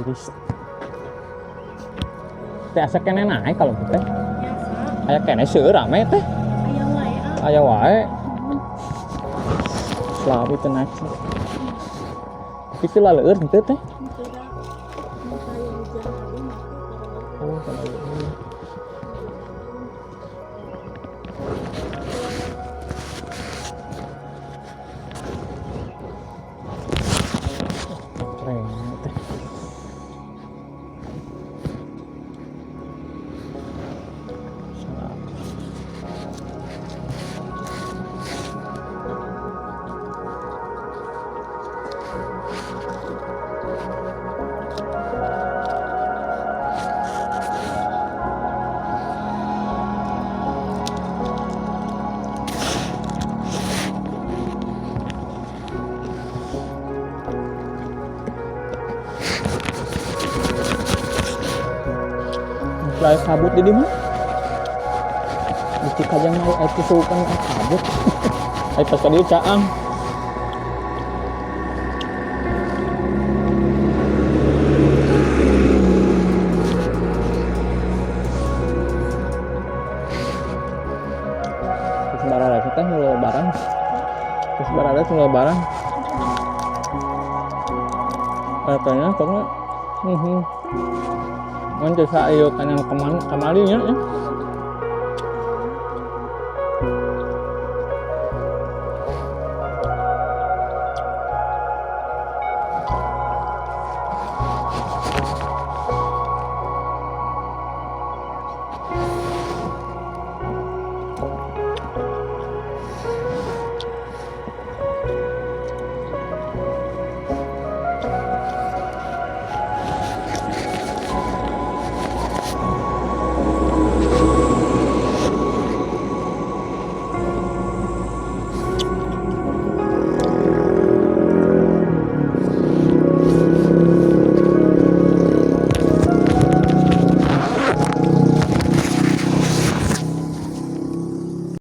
Tiris. Teh asa keneh naik kalau teh. Biasa. Aya keneh seueur rame teh. Aya wae ah. Aya wae. Selawi teh naik. Tapi teu laleur henteu teh. Henteu da. Muka yang hujan tadi mah teh. Oh, teu laleur. Keren teh. Salah. Mulai kabut di mana? Di Cikajang mah aya tusukan kabut. Aya pas ka dieu caang. Terus barang teh nu lebaran. Terus barang nu lebaran. Katanya pokoknya Mun teu ieu kana kamari nya ya.